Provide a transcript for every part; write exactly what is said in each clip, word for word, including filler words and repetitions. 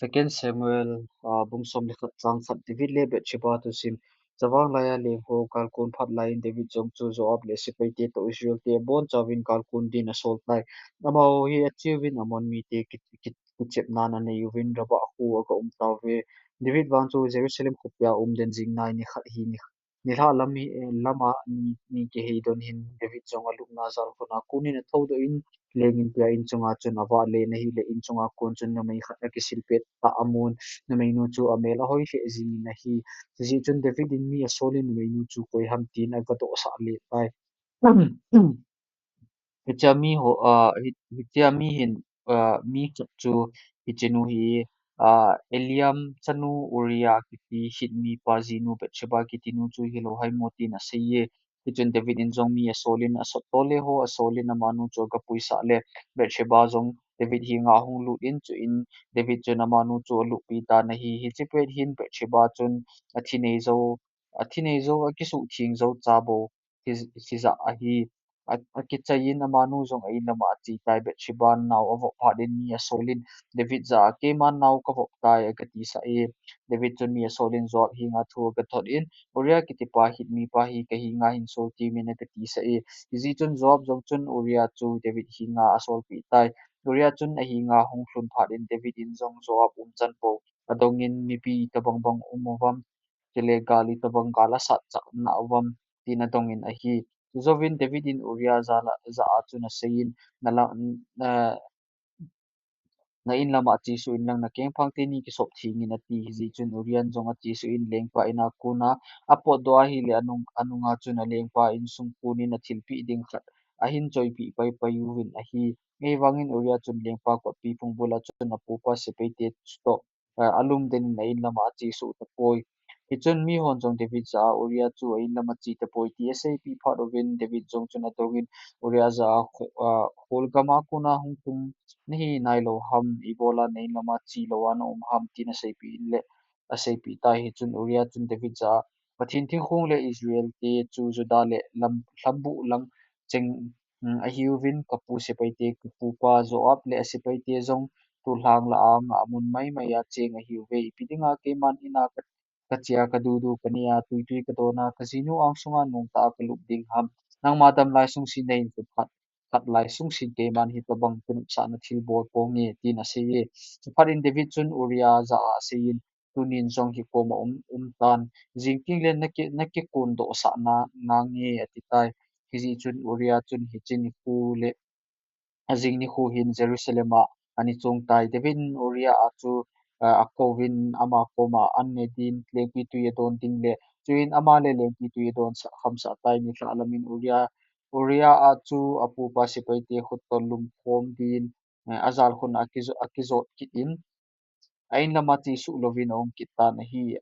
Second Samuel, ah, bung som le khat chang khat. David le Bathsheba thusim. Chavang laiya leng ho kalkon phat laiyin David jong chu Joab le sepaite toh Israel te abon chauvin kalkon din asol tai. Amaho hi acheuvin Ammon mite ki, ki, kichepnan anei uvin Rabbah khoa aga um tauve. David vang chu Jerusalem khopia um den jing nai nikhat hi ni, nilhah lam hi, eh, lama ni, ni kihei don hin David jong alupna jalkhun a konin athoudoh in lengin pia in chunga chun avah len ahile in chunga kon chun numei khat akisil pet tah amun, numeinu chu amel ahoi lheh jingin ahi. Hijeh chun David in mi asolin numeinu chu koi ham tin agadohsah le tai. Hichea mi ho, ah, hi, hichea mi hin, ah, mi khat chu hichenu hi, ah, Eliam chanu Uriah kiti Hit mipa jinu Bathsheba kiti nu chu hilou haimo tin aseiye. Hichun David in jong mi asolin asot tole ho asolin amanu chu agapuisah le Bathsheba jong David henga ahung lut in chuin David chun amanu chu aluppi tan ahi. Hiche pet hin Bathsheba chun athi nei jou, athi nei jou akisuhtheng jou cha bou hi, hijeh ahi. A, akichaiyin amanu jong a-in lama ache tai. Bathsheba in nao avop phat in mi asolin David jah a keiman nao kavop tai agatisah e. David chun mi asolin Joab henga thu agathot in Uriah kitipa Hit mipa hi kahenga hin sol temin agatisah e. Hijeh chun Joab jong chun Uriah chu David henga asolpeh tai. Uriah chun ahenga ahung lhun phat in David in jong Joab umchan bou adongin mipi itobang bang um uvam, chule gal itobang gal asat chah na uvam tin adongin ahi. Chujouvin David in Uriah jah a, jah a chun aseiyin, na la, na, na-in lama chesuh inlang nakengphang teni kisop thengin ati. Hijeh chun Uriah in jong achesuh in lengpa ina kona apotdoh a ahile anung, anunga chun alengpa insung konin athilpeh ding khat ahin choipeh paipai uvin ahi. Ahivangin Uriah chun lengpa kotpi phung bula chun apupa sepaite toh, eh, alum den in a-in lama achesuh tapoi. Hichun mihon jong David jah a Uriah chu a-in lama che tapoi ti aseipeh phat uvin David jong chun adongin Uriah jah a kho-, ah, kholgam a kona hung tung nahi nailou ham, ibola na-in lama che louva naum ham tin aseipeh in le aseipeh tai. Hichun Uriah chun David jah a Pathen thingkhong le Israel te chu Judah le lam, lhambuh lang cheng, mm, ahiuvin kapu sepaite, kapupa Joab le asepaite jong tulhang lah a ngah mun maimai a cheng ahiuve. Ipi dinga keiman ina ka, kachea kadudu kanea tuitui kadona kajinu angsunga nungtah a kalup ding ham. Nangma damlai sungsin nahin kiphat khat lai sungsin keiman hitobang kinopsahna thilbol ponge tin aseiye. Chuphat in David chun Uriah jah a aseiyin, tunin jong hikoma um, umtan. Jing tengle naki, nakikondohsah nange ati tai. Hijeh chun Uriah chun hiche nikho le ajing nikho hin Jerusalem a ana chong tai. David in Uriah a chu, ah, akouvin ama koma an ne din lengpitwi adon ding le chuin ama le lengpitwi adonsah khamsah tai. Nilhah lamin Uriah, Uriah a chu apupa sepaite khut toh lumkhom din, eh, ajalkhun a akijo-, akijot kit in a-in lama chesuh louvin aum kit tan ahi.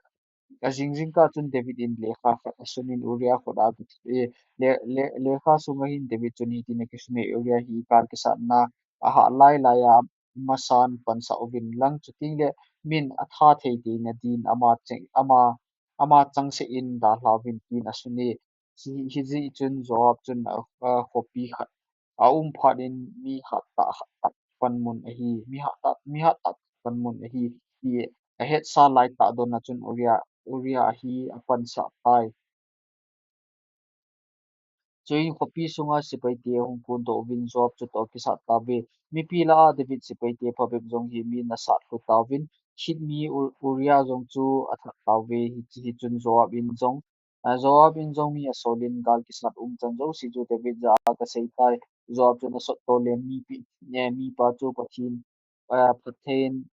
Ajing jingkah chun David in lekha khat asunin Uriah khut a agathu e. Le, le, lekha sunga hin David chun hitin akisun e, Uriah hi gal kisatna ahah lai laiya masan pansah uvin lang, chutengle min atha thei theina din ama cheng, ama, ama changseh in dalhauvin tin asun e. Hi, hijeh chun Joab chun a, a, khopi khat aum phat in mi hattah, hattah panmun ahi, mi hattah, mi hattah panmun ahi, ti ahetsa laitah dona chun Uriah, Uriah hi apansah tai. Chuin khopi sunga sepaite ahung kondoh uvin Joab chutoh akisat tauve. Mipi lah a David sepaite phabep jong hi mi nasat lhu tauvin, Hit mi U-, Uriah jong chu athat tauve. Hiche, hichun Joab in jong, ah, Joab in jong mi asolin gal kisat umchan jouse chu David jah a kasei tai. Joab chun asot tole mipi, eh, mipa chu Pathen, ah, Pathen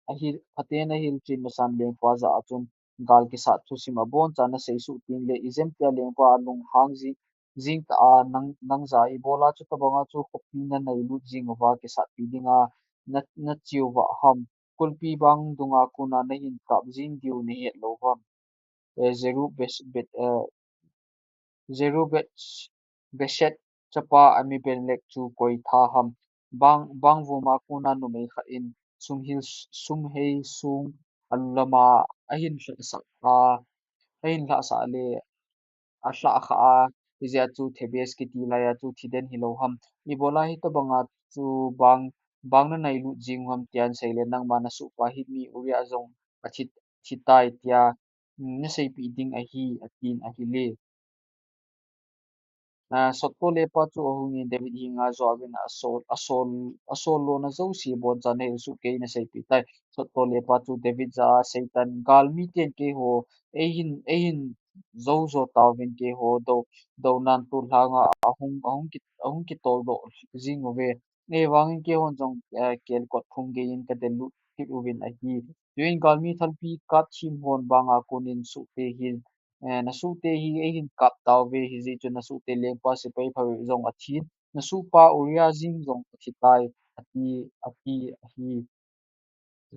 ahil, Pathen ahilchet masan lengpa jah a chun gal kisat thusim abonchan asei suh tengle ijemtia lengpa alunghang jing, jing tah a nang, nang jah a ibola chutobanga chu khopi nanailut jing uva kisatpi dinga na, nache uva ham. Kulpi bang dunga kona nahin kap jing diu nahet lou uvam. Eh, Jerubes-, bet, eh, Jerubes-, Beshet chapa Abimelech chu koi tha ham. Bang, bang vuma kona numei khat in sumhil, sumhei sung alulama ahin lhahsah a, ahin lhahsah le alhahkhah a, hijeh a chu Thebes kiti laiya chu thiden hilou ham. Ibola hitobanga chu bang bang nanailut jing u ham tia asei le, nangma nasohpa Hit mi Uriah jong athi, athi tai tia, mm, naseipeh ding ahi, atin ahile. Ah, sottoh lepa chu ahungin David henga Joab in asol, asol, asol lona jouse abonchan nahil soh kei in aseipeh tai. Sottoh lepa chu David jah a Satan galmi ten keiho, eihin, eihin jou jo tauvin keiho, dou, dou nan tol lhanga ahung, ahung ki, ahung kitol doh jing uve. Ahivangin keihon jong, eh, kelkot phung gei in kadel lut kit uvin ahi. Chuin galmi thalpi kap thim hon banga konin sohte hin, eh, nasohte hi eihin kap tauve, hijeh chun nasohte lengpa sepai phabep jong athin, nasohpa Uriah jeng jong athi tai, ati, ati ahi.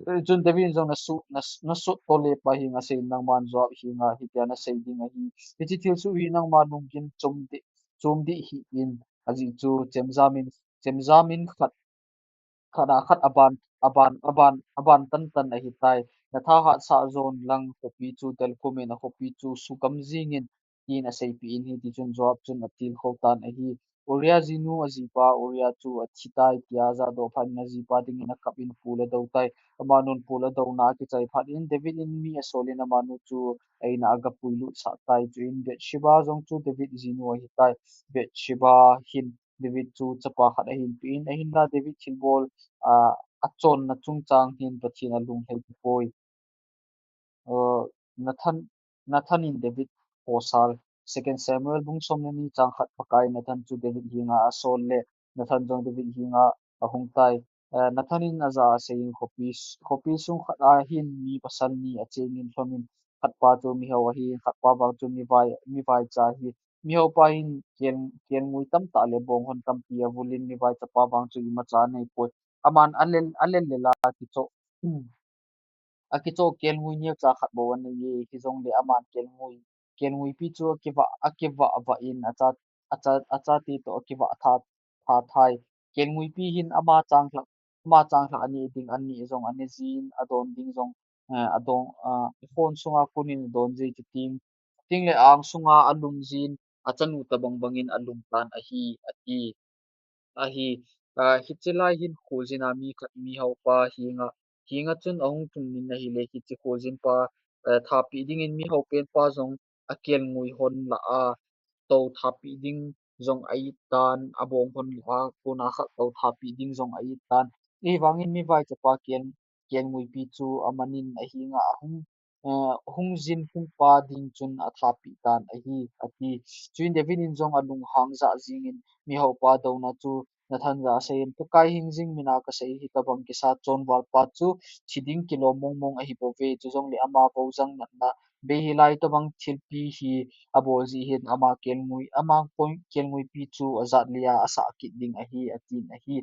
Eh, chun David in jong nasoh, nas-, nasottoh lepa henga asei, nangman Joab henga hitia nasei ding ahi. Hiche thilsoh hi nangma lunggil chom dih, chom dih hih in, ajeh chu chemjam in, chemjam in khat, khat a khat aban, aban, aban, aban tan tan ahitai. Natha hatsah jon lang khopi chu delkhum in, akhopi chu sugam jing in, tin aseipeh in, hitichun Joab chun atilkhou tan ahi. Uriah jinu ajipa Uriah chu athi tai tia ajahdoh phat in ajipa dingin akap in pol adou tai. Amanun pol adouna akichai phat in David in mi asol in amanu chu a-in a agapui lutsah tai. Chuin Bathsheba jong chu David jinu ahitai. Bathsheba hin David chu chapa khat ahin pe in, ahinla David thilbol, ah, achonna chungchang hin Pathen alunglhai tapoi. Uh, Nathan, Nathan in David phosal. Second Samuel bung som le ni chang khat. Pakai in Nathan chu David henga asol le, Nathan jong David henga ahung tai. Eh, Nathan in ajah a asei in, khopi, khopi sung khat a hin mi pasal ni achengin lhon in, khatpa chu mihao ahi, khatpa vang chu mivai, mivaicha ahi. Mihaopa hin kel, kelngoi tamtah le bonghon tampi avul in, mivaichapa vang chu imacha aneipoi. Aman alel, alel lela akichoh, akichoh kelngoi neocha khat bou anei e, hijongle aman kelngoi, kelngoipi chu akivah, akivah vah in acha, acha, achate toh akivah tha, tha thai. Kelngoipi hin ama changlhah, ama changlhah aneh ding, aneh jong aneh jin, adon ding jong, eh, adon, ah, akhon sunga konin adon jin, chuting, chuting le ang sunga alum jin, achanu tabang bangin alum tan ahi, ati. Ahi, ah, hiche lai hin kholjin a mi khat mihaopa henga, henga chun ahung tung in ahile, hiche kholjin pa, eh, thapeh dingin mihao penpa jong akelngoi hon lah a, tou thapeh ding jong a-it tan, abonghon lah a, kona khat tou thapeh ding jong a-it tan. Ahivangin mivaichapa kel, kelngoipi chu amanin ahenga ahung, eh, hung jin hungpa ding chun athapeh tan ahi, ati. Chuin David in jong alunghang jah jingin mihaopa douna chu Nathan jah a asei in, Pakai hingjing mina kasei hitobang kisa chonvalpa chu thi ding kilom mongmong ahibouve, chujongle ama voujang natna bei hilai tobang thilpi hi abol jeh hin ama kelngoi, ama kelngoipi chu ajat lei a asah kit ding ahi, atin ahi.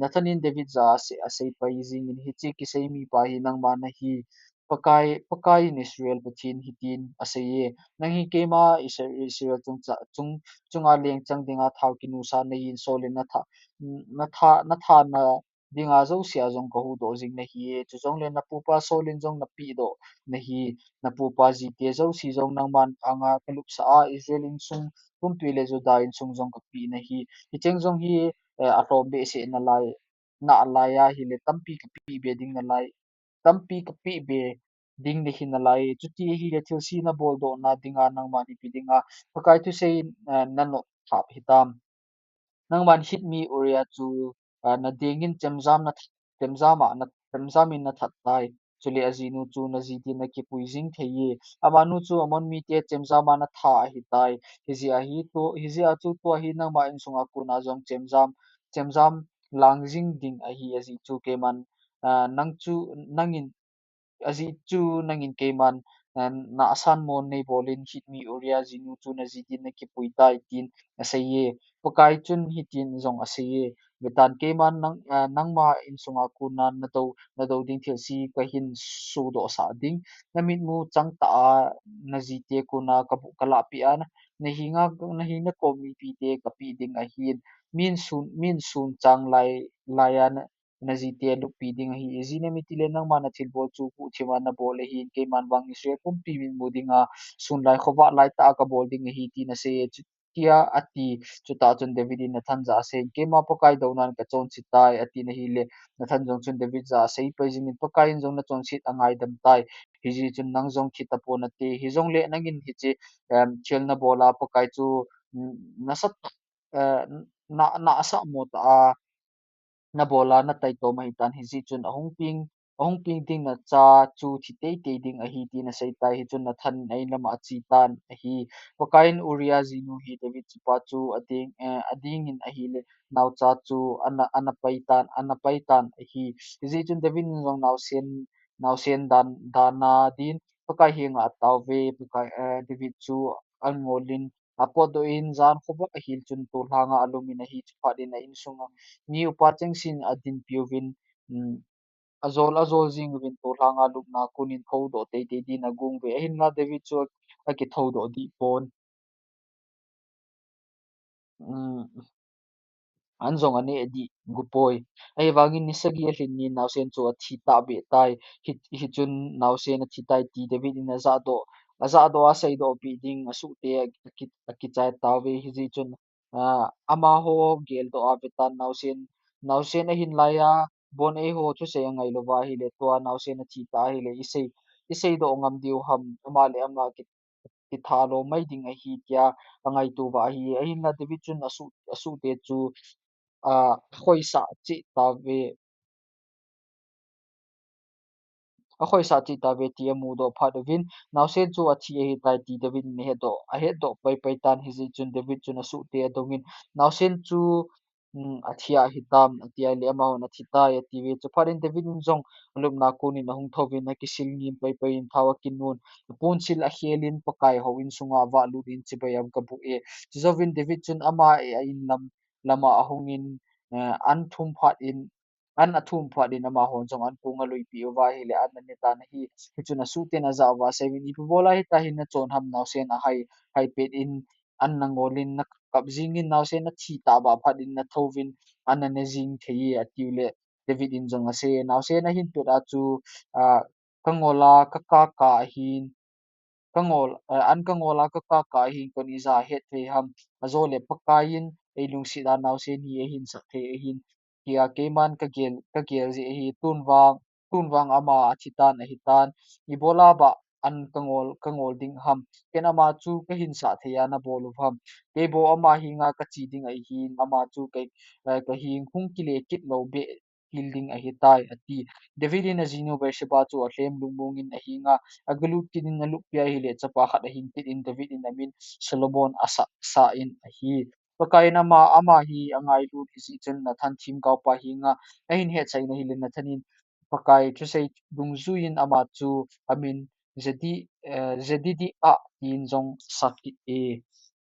Nathan in David jah a asei, asei pai jingin, hiche kisei mipa hi nangma nahi, Pakai, Pakai in Israel Pathen hitin asei e, nang hi keima Israel, Israel chung cha, chung, chunga lengchang dinga thao kinusa nahin, Saul in natha, natha, nathana dinga jouse a jong kahuhdoh jing nahi e, chujongle napupa Saul in jong napehdoh nahi, napupa jite jouse jong nangman anga kalupsah a, Israel insung pumpi le Judah insung jong kapeh nahi. Hicheng jong hi, eh, alhom behseh nalai, nalai ahile tampi kapeh be ding nalai, tampi kapeh be ding nahi nalai. Chuti ahile thilse naboldohna dinga nangman ipi dinga Pakai thusei, eh, nanop thap hitam. Nangman Hit mi Uriah chu, ah, nadingin chemjam na, chemjam a na, chemjam in nathat tai. Chule ajinu chu najite nakipui jing thei e. Amanu chu Ammon mite chemjam a natha ahitai. Hijeh a hi tu, hijeh a chu tua hi nangma insunga kona jong chemjam, chemjam lang jing ding ahi, ajeh chu keiman, ah, nang chu, nangin, ajeh chu nangin keiman, eh, na asan mon neibol in Hit mi Uriah jinu chu najite nakipui tai tin asei e. Pakai chun hitin jong asei e. Vetan keiman nang, eh, nangma insunga kona nadou, nadou ding thilse kahin sodohsah ding. Namitmu changtah a najite kona kabu, kalahpeh a, nahenga, nahenga kom mipite kapeh ding ahin. Min sun, min sun chang lai, lai a na, najite luppi ding ahi. Ijeh inem itile nangma nathilbol chu huhthima nabol ahin, keiman vang Israel pumpi mitmu dinga sun lai khovah laitah a kabol ding ahi, tin asei e. Chu, tia ati. Chutah chun David in Nathan jah a aseiyin, "Keima Pakai dounan kachonse tai," atin ahile, Nathan jong chun David jah a asei pai jingin, "Pakai in jong nachonset angaidam tai. Hijeh chun nang jong thi tapon," ati. Hijongle nangin hiche, em, thil nabol a Pakai chu, mm, nasatah, eh, na, na asah mo tah a nabol a natai tom ahitan, hijeh chun ahung peng, ahung peng ding nacha chu thi teitei ding ahi, tin asei tai. Hichun Nathan in a-in lama ache tan ahi. Pakaiyin Uriah jinu hi David chapa chu ading, eh, adingin ahile, naocha chu ana, ana pai tan, ana pai tan ahi. Hijeh chun David in jong naosen, naosen dan, dana din Pakai henga atao uve. Pakai, eh, David chu angolin apotdoh in, jan khovah ahil chun tolhanga alumin ahi. Chuphat in a-insunga mi upa chengse in adinpi uvin, um, ajol, ajol jing uvin tolhanga lupna konin thoudoh teitei din agon uve. Ahinla David chu akithoudoh deh pon. Um, an jong aneh deh gupoi. Ahivangin ni sagi alhin ni naosen chu athi tahbeh tai. Hi, hichun naosen athi tai ti David in ajahdoh, ajahdoh a seidoh peh ding asuhte aki, akichai tauve. Hijeh chun, ah, amaho geldoh a vetan naosen, naosen ahin laiya, bon eiho thusei angai louva ahile, tua naosen athi ta ahile, isei, iseidoh ngam diu ham, ama le ama ki, kitha lou mai ding ahi tia angaito uva ahi. Ahinla David chun asuh, asuhte chu, ah, akhoisah cheh tauve. Akhoisah cheh tauve ti amudoh phat uvin, naosen chu athi ahitai ti David in ahetdoh, ahetdoh paipai tan. Hijeh chun David chun asuhte adongin, naosen chu, um, athi ahitam, ati ahile amahon athi tai atiuve. Chuphat in David in jong alupna konin ahung thouvin akisil ngim paipai in thao akinun, aponsil akhelin Pakai houin sunga avahlut in, chibai a gabuh e. Chujouvin David chun ama, eh, a-in lam, lama ahungin, eh, an thum phat in, an athum phat in amahon jong an kong aluipeh uva ahile an anetan ahi. Hichun asuhten ajah uva aseiyin, ipi bola hitia hin nachon ham, naosen ahai, hai pet in an nangolin nakap jingin, naosen athi tahbeh phat in nathouvin an ane jing thei e, atiule David in jong asei, naosen ahin pet a chu, ah, kangola kakaka ahin, kangol, eh, an kangola kakaka ahin kon ija hetthei ham, ajole Pakaiyin eilungset a naosen hi ahinsah thei ahin, tia keiman kagel, kagel jeh ahi. Tun vang, tun vang ama athi tan ahitan, ibola bah an kangol, kangol ding ham, ken ama chu kahinsah thei a nabol u ham, kei bou ama henga kache ding ahin, ama chu kei, eh, kaheng hung kile kit lou beh hel ding ahitai, ati. David in ajinu Bathsheba chu alhem lungmong in ahenga agalut kit in, aluppi ahile chapa khat ahing kit in David in amin Solomon asah, sah in ahi. Pakaiyin ama, ama hi angailut hijeh chun Nathan themgaopa henga ahin hetsah in ahile, Nathan in Pakai thusei dungjuiyin ama chu amin Jedi, eh, Jedidiah tin jong asah kit e.